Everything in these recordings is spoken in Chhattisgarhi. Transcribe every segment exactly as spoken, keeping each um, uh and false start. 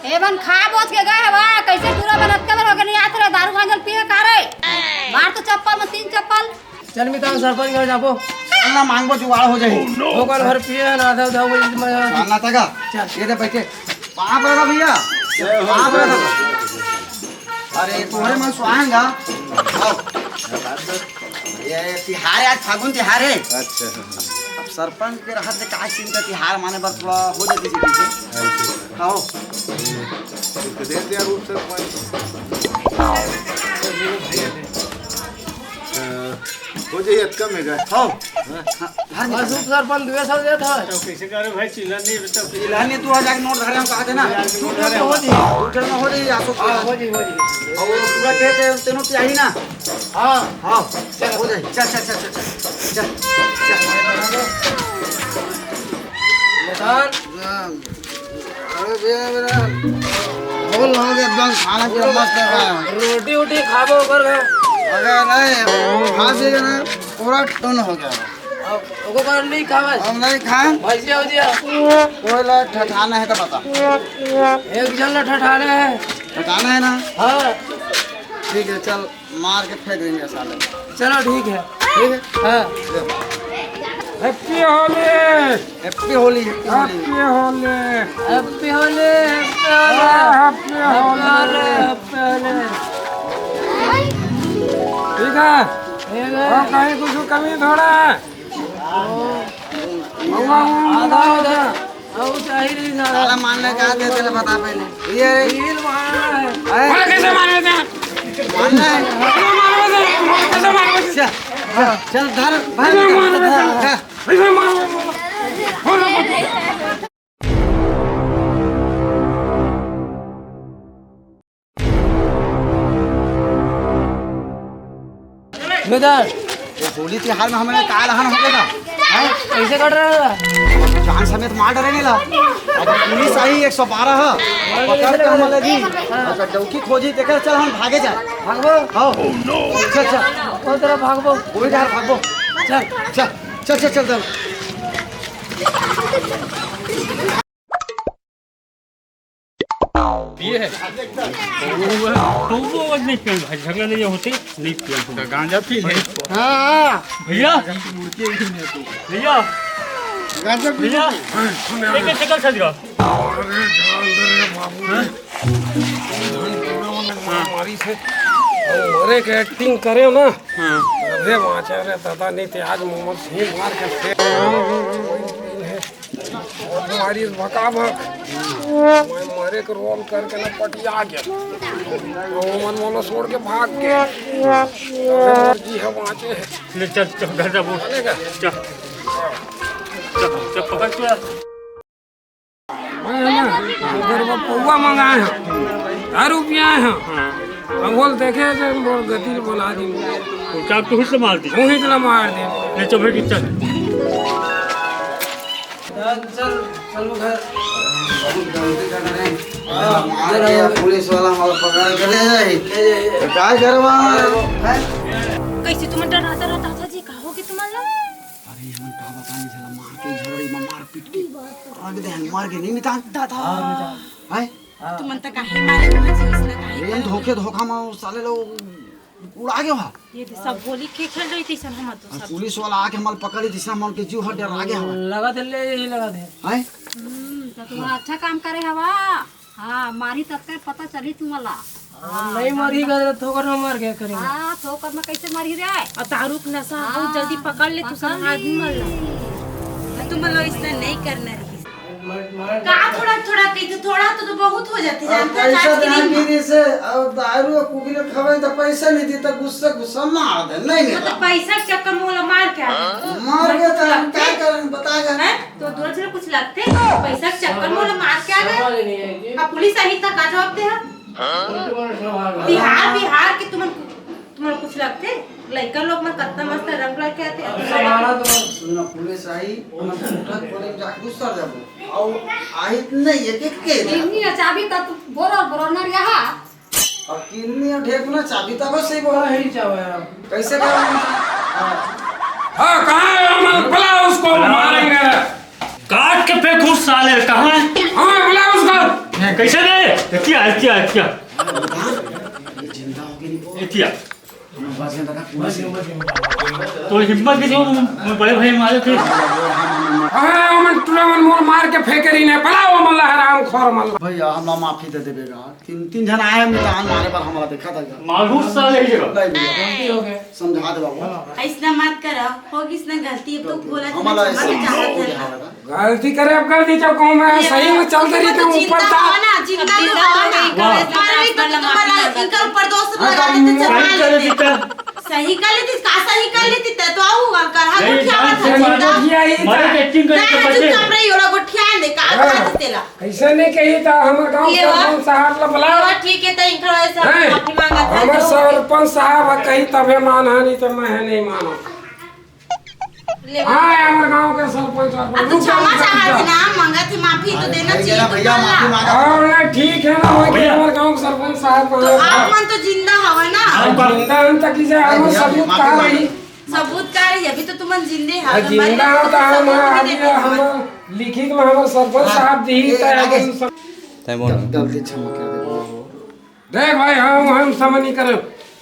एमन खा बोच के गए हवा, कैसे पूरा बनत के बर होके नहीं आत रे, दारू भांजल पिए का रे? मार तो चप्पल में तीन चप्पल। चल मितान, सरपंच घर जाबो। चल ना, मांगबो, जुगाड़ हो जाही। ओकर घर पिए ना, आधा उधा वो चल ना तगा। चल। ये दे बैठे। पाँव पड़ेगा भैया। पाँव पड़ेगा। अरे तुम्हारे मन सुहाएगा। आओ। ये तिहार है, आज फागुन तिहार है। अच्छा। अब सरपंच के रहत ले का चिंता, तिहार माने बर थोड़ा हो जाती थी पीछे। अच्छा। आओ। तो दे दिया रूप सरपंच। हाँ। हो जाइए, अतका में गए। हो। हाँ, घर में बस चल। उप सरपंच दुए सौ देत हवय। तो कैसे करे भाई, चिल्ला नहीं, तो चिल्ला नहीं, दू हजार के नोट धरे हम कहा थे ना। दू हजार के नोट धरे हो जी। दू हजार में हो जाइए, आसो हाँ, हो जी, हो जी। और वो पूरा दे दे, तेनों चाहिए ना। हाँ। हाँ, चल। हो जाए। चल, चल, चल, चल, चल। चल, चल। निशान। हाँ। अरे भैया, मेरा बोल हो गया, एकदम खाना पीना मस्त है। रोटी वोटी खाबो ओकर घर। अगर नहीं, खा से ना, पूरा टन हो गया। अब ओको कर नहीं खावे। हम नहीं खाए। भैंसिया हो जिया। कोई ला ठठाना है तो बता। एक जन ला ठठाना है। ठठाना है ना? हाँ। ठीक है, चल। मार के फेंक देंगे साले। चलो ठीक है। ठीक है? हाँ। Happy Holi. Happy Holi, happy Holi. Happy Holi. Happy Holi, happy Holi. हाँ, happy Holi. Happy Holi, happy Holi. ठीक है? ठीक है। और कहीं कुछ कमी थोड़ा है? आधा, आधा। अब चाहिए नहीं साला। साला मान ले, कहा दे, तेरे बता पहले। ये रे। रील मारना है। हैं? अरे कैसे मारे थे? मानना है। अरे मारो थे, कैसे मारो थे? चल, चल, चल, धर, भाई, कैसे मारो थे? धर। कैसे मारो थे? बेटा, ये होली तिहार में हमन का लहन होगे का? हैं? कैसे कट रहा है? जान समेत मार डरे नहीं ला। अब पुलिस आई एक सौ बारह ह, पकड़ के हमन लगी। अच्छा, डौकी खोजी, तेकर चल हम भागे जाए। भागबो? हाँ। चल, चल। कौन तरफ भागबो? वही डहर भागबो। चल, चल, चल, चल, चल। पिए है। वो, वो, वो नहीं पिए भाई, झगड़ा नहीं होते, नहीं पिए हम। गांजा पी ले। हाँ, हाँ। भैया, भैया, गांजा पी भैया, ले। ये कैसे कर सकते हो? अरे जान दे रे बाबू रे। हाँ? मारी से मरे के एक्टिंग करे ना। हाँ। अरे बाँचा रे दादा, नहीं ते आज मोमन सिंह मार के से। मारिस भकाभक। मैं मरे के रोल करके ना पटिया गया। वो मन मोला छोड़ के भाग के। अरे मोर जी ह बाँचे हे। ले चल, चल, घर जाबो। चलेगा? चल। चल, चल, पकड़ के। मैं ना, अगर वो पौवा मंगाए हैं, दारू पियाए हैं। हाँ। अब बोल देखे तो मोर गति बोला दी। वो क्या तू ही से मार दी? तू ही तो मार दे। ले चल बेटी, चल। चल, चल, चल वो घर। बहुत गलती कर रहे हैं। हाँ, मार के या पुलिस वाला हमारा पकड़ के ले जाए। ले जाए। तो क्या करवा? हैं? कैसे तुम डराता रहता था जी? का हो गया तुम्हारा? अरे, हमन का बताएं, झला मार के झगड़ी में मार पीट के रख दे, मर के नहीं मिटा दादा। हाँ, मिटा। हैं? तुमन त काहे मारे, तुमन से इसना काहे ये करे? धोखे धोखा में वो साले लोग उड़ा गया। ये तो सब होली के खेल रही थी सन, हम तो और सब। पुलिस वाला आके हमल पकड़ी थी, हमल के जीव हट डर आगे हवा। लगा दे ले, यही लगा दे। हैं? हम्म, तो तुम अच्छा काम करे हवा। हाँ, मारी तब तक पता चली तुमला। हाँ, नहीं मारी का, थोकर में मार के करे। हाँ, थोकर में कैसे मारी रे? आ दारू के नशा हाँ, बहुत जल्दी पकड़ ले, तू पकड़ सब आदमी मर ला। तुम लोग इसने नहीं करना रही। का थोड़ा थोड़ा कही तो थोड़ा तो, तो बहुत हो जाती, अब जानते हो, पैसा आज के देना दिन की में। जैसे, अब दारू और कुकरी खवाई तो पैसा नहीं देता, गुस्सा गुस्सा मार दे, नहीं तो, तो देता। पैसा के चक्कर में बोला मार क्या है? मार गया तो हम क्या करें, बता गए। हैं? तो दूर से कुछ लगते, पैसा के चक्कर में बोला मार क्या गए? समझ नहीं आई जी। अब पुलिस आई तक का जवाब दे हम? हाँ? बिहार, बिहार के तुमन, तुमन कुछ लगते? लइका लोग मन कतना मस्त रंग लइके आते। अरे हमारा तो सुनो, पुलिस आई, हम उठक बोले जा गुस्सा जाबो। और आई नहीं, एक एक के। इन्हीं चाबी तक बोरा बोरा न रहा। अब किन्नी ढेकुना चाबी तब सही बोला है। कैसे करेंगे? हाँ। हाँ, कहाँ है अमल? बुलाओ उसको, मारेंगे। काट के फेंकू साले, कहाँ है? हाँ, बुलाओ उसको। कैसे रे? एतिया, एतिया, एतिया। ये जिंदा हो गया नहीं वो। एतिया। हम बच गए दादा, पूरा से। तो हिम्मत कैसे हो? मैं बड़े भाई मारे थे। हाँ, मन टूरा मन मोर मार के फेंके रही ने। बलाओ मल्ला हराम खोर मल्ला। भैया, हमला माफी दे देबेगा। तीन, तीन जन आए हम तान मारे पर हमला देखा था। मालूम साले ये। नहीं भैया। गलती हो गए। समझा दे बाबू। ऐसना मत कर, हो गिस ना गलती, अब तो बोला था, हमला ऐसा क्षमा के चाहत हो है। गया दादा। गलती करे, अब गलती जब कहूँ मैं ये सही में चलते रही तो तो ऊपर चिंता था। हो ना, चिंता तो जिंदा हो तो ना। नहीं करे, मारे भी तो तुम्हारा इनका ऊपर दोष हाँ, लगा तो देते, सही चला कर लेते। लेती तो। सही कर लेती, का सही कर लेती ते तो आऊ कर, हाँ, नहीं, तो क्या जान बात से है, मार चिंता। दो। ये, ये मारे तो acting करके जान, बचे। चुपचाप रही, ओला गोठिया दे, का हाँ। बात तेला। ऐसे नहीं कही तो हमर गांव ये सरपंच साहब ला बुला। ये ठीक है, तो इनका ऐसा हैं? माफी मांगा था, हमर तो सरपंच साहब कही तबे मान है, नहीं तो मैं नहीं मानो। ले। हाँ, हमर गांव के सरपंच अब तो क्षमा चाहत ना, मांगा थी, माफी तो देना चाहिए, भैया, तो माफी मांगा। और ना, ठीक है ना, वो भैया। हमर गांव के सरपंच साहब तो आप मन तो जिंदा हवे ना। हाँ, जिंदा हम तक की जाए, हम भैया, सबूत माफी कहाँ मांगा। रही? सबूत का रही? अभी तो तुमन जिंदे हाँ, हवे, जिंदा मरे हो तो तो हम सबूत भी अभी देते हम हैं। लिखित में हमर सरपंच हाँ, साहब दी ये तय आगे अपन सब तय बोल। गल-, गलती क्षमा कर दे भैया। देख भाई, हम, हम समझ नहीं करे।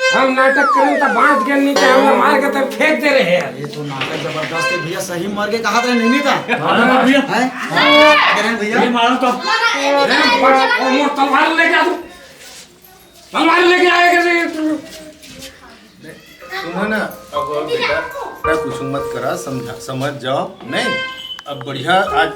हम नाटक करें तो बांध के नहीं, तो हम मार के तो फेंक दे रहे हैं। ये तो नाटक जबरदस्त है भैया, सही मर के कहा था नहीं, नहीं था? हाँ, भैया। हैं? हाँ, करें भैया। ये मारो तो। अरे, पर, वो मोर तलवार लेके आ तू। तलवार लेके आएगा रे तू। सुनो ना, अब बेटा, बेटा कुछ मत करा, समझा, समझ जाओ, नहीं? अब बढ़िया, आज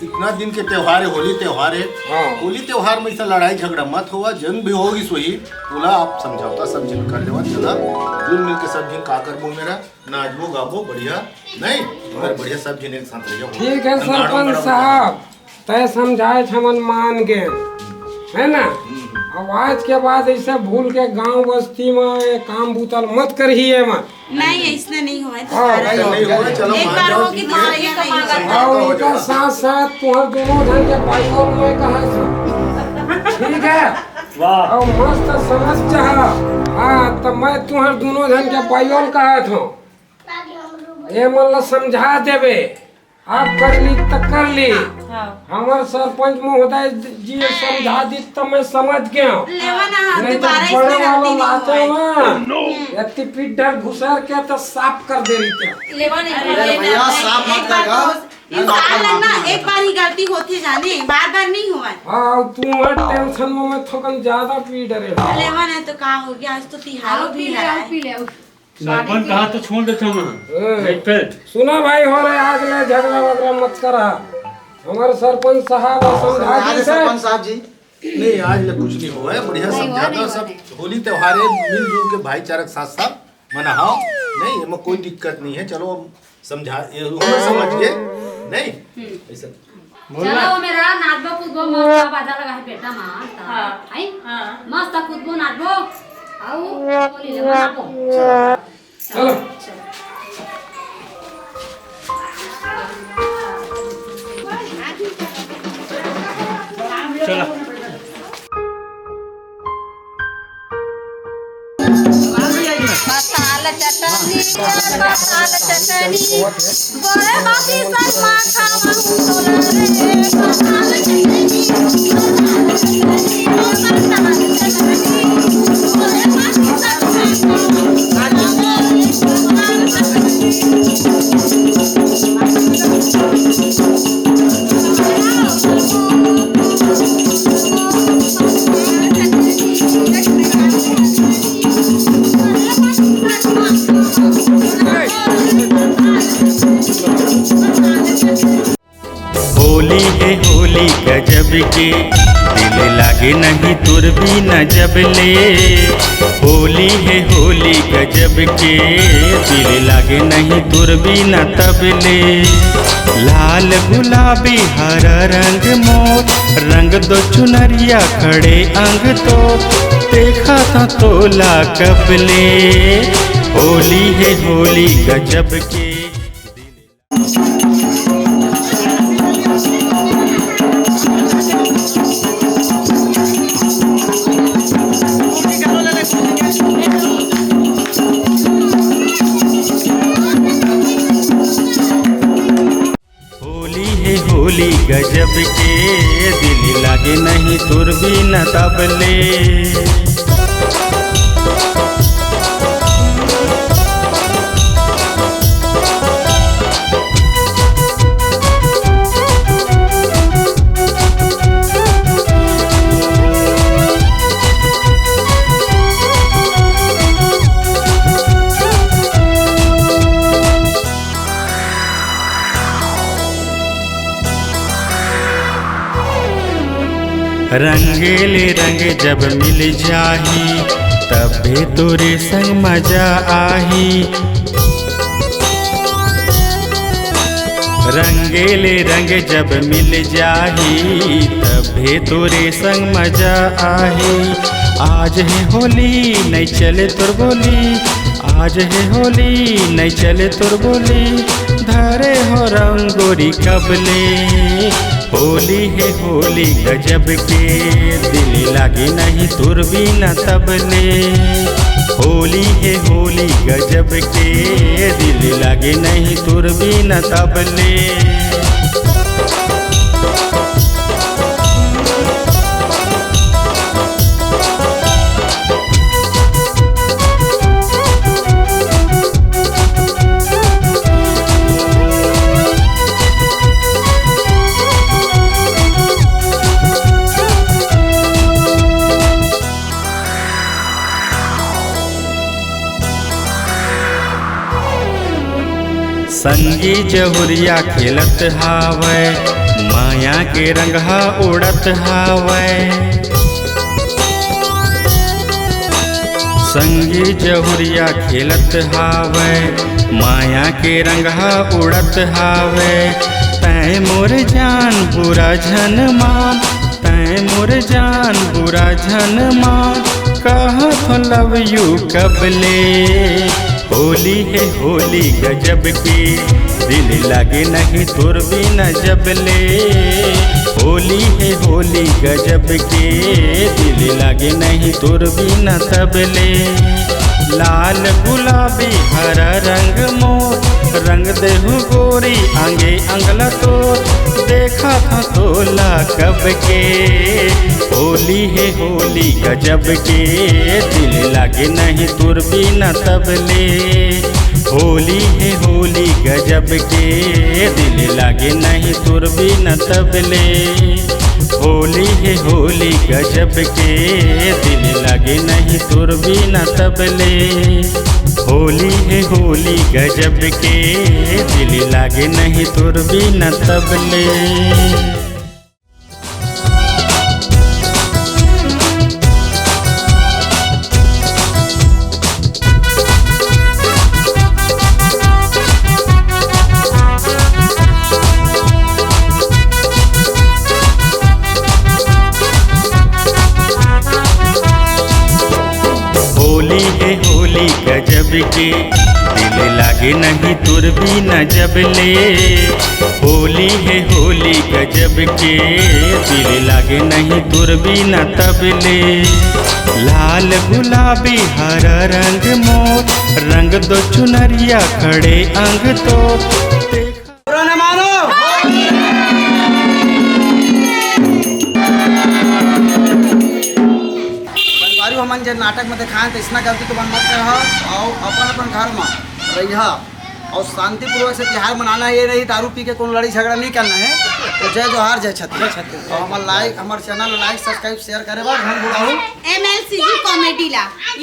इतना दिन के त्योहार है, होली त्योहार है। हाँ। होली त्योहार में ऐसा लड़ाई झगड़ा मत होवा, जन भी होगी सोई, बोला आप समझौता सब जन कर लेवा, चला, जुल मिल के सब जन का करबो मेरा, नाचबो गाबो बढ़िया, नहीं? और बढ़िया सब जन एक साथ रहियो। ठीक है सरपंच साहब, तय समझाए हमन मान गे, है ना? अब आज के बाद ऐसे भूल के गांव बस्ती में ये काम बूतल मत करही है मत। नहीं, ऐसने नहीं होए, हाँ, दोबारा नहीं नहीं होए। होए, चलो, एक मान बार जाओ, होगी, ठीक है। दोबारा ये नहीं होए। समझौता और हो इनका जाएगा। साथ साथ तुम्हारे दोनों जन के भाई और मैं कहा था। ठीक है? वाह। और मस्त समझ चाहा। हाँ, तो मैं तुम्हारे दोनों जन के भाई और कहा था। ये मन ला समझा देवे। आप कर ली त कर ली। हाँ। हमर सरपंच महोदय जी समझा दी त मैं समझ गया। लेवा ना, हाँ, नहीं तो दोबारा बड़े इसमें वाला गलती नहीं लाते होए। ना, इतनी पीठ डर घुसर के तो साफ कर दे रही क्या? लेवा नहीं अरे होए। भैया, साफ मत एक बार करेगा। तो इंसान है ना, एक बार ही गलती होती जाने, बार बार नहीं हुआ है। हाँ, तू हर टेंशन में मैं थोकन ज्यादा पी डरे। लेवा ना तो का हो गया, आज तो तिहारो भी है। पी ले, पी ले। सरपंच कहा तो छोड़ देते हम। हाँ। नहीं फिर। सुना भाई, हो रहे आग ले झगड़ा वगड़ा मत करा। हमारे सरपंच साहब और समझा अरे दीजिए। सरपंच साहब जी, नहीं, आज ले कुछ नहीं हुआ है, बढ़िया नहीं हुआ, समझाता नहीं हुआ, सब। नहीं। होली त्योहार है, मिलजुल के भाईचारा के साथ साथ मनाओ। नहीं, एमा कोई दिक्कत नहीं है, चलो अब समझा, ये उम्र समझ के, नहीं, ऐसा। बोल ना। चलो, मेरा नाचबो कूदबो, मस्त बाजा लगा है बेटा, मस्त। हाँ। हैं? हाँ। मस्त कूदबो, नाचबो। आओ, बोली ले, मनाबो। चलो। चलो। मसाल चटनी, मसाल चटनी, गोरे बासी सनमा खावा हूँ तोला रे। मसाल चटनी, मसाल चटनी, मसाल चटनी, गोरे बासी सनमा खावा हूँ तोला रे। होली है होली गजब के, दिल लागे नहीं तोर बिना जब ले। होली है होली गजब के, दिल लागे नहीं तोर बिना तब ले। लाल गुलाबी हरा रंग मोर, रंग दो चुनरिया खड़े अंग तो, देखा था तोला कब ले। होली है होली गजब के। होली है होली गजब के दिल लागे नहीं तोर बिना तबले। रंगे ले रंग जब मिल जाही, तबे तोरे संग मजा आही। रंगे ले रंग जब मिल जाही, तबे तोरे संग मजा आही। आज हे होली, नहीं चले तोर बोली, आज हे होली, नहीं चले तोर बोली, धरे हो रंगोरी कबले। होली हे होली गजब के, दिल लागे नहीं तोर बिना तबले। होली हे होली गजब के, दिल लागे नहीं तोर बिना तबले। संगी जहुरिया खेलत हावय, माया के रंग ह उड़त हावय। संगी जहुरिया खेलत हावय, माया के रंग ह उड़त हावय। तैं मोर जान बुरा झन मान, तैं मोर जान बुरा झन मान, कहत love you कबले। होली हे होली गजब के, दिल लागे नहीं तोर बिना जबले। होली हे होली गजब के, दिल लागे नहीं तोर बिना तबले। लाल गुलाबी हरा रंग मोर, रंग देहु गोरी अंगे अंगला तोर। देखा था तोला कब के, होली हे होली गजब के, दिल लागे नहीं तोर बिना तबले। होली हे होली गजब के, दिल लागे नहीं तोर बिना तबले। होली हे होली गजब के, दिल लागे नहीं तोर बिना तबले। होली हे होली गजब के, दिल लागे नहीं तोर बिना तबले। होली हे होली गजब के, दिल लागे नहीं तोर बिना जबले। होली हे होली गजब के, दिल लागे नहीं तोर बिना तबले। लाल गुलाबी हरा रंग मोर, रंग दो चुनरिया खड़े अंग तो। बुरा न मानो। संगवारी हो, हमन जे नाटक में देखाएं तो इसना गलती तो मन मत करहा, अउ अपन अपन घर में रहिहा अउ शांतिपूर्वक से तिहार मनाना हे। ये नहीं दारू पी के कोनो लड़ाई झगड़ा नहीं करना हे। तो जय जोहार, जय छत्तीसगढ़। अउ हमर like, हमर channel like, subscribe, share करे बर झन भुलाहू। MLCG comedy ला।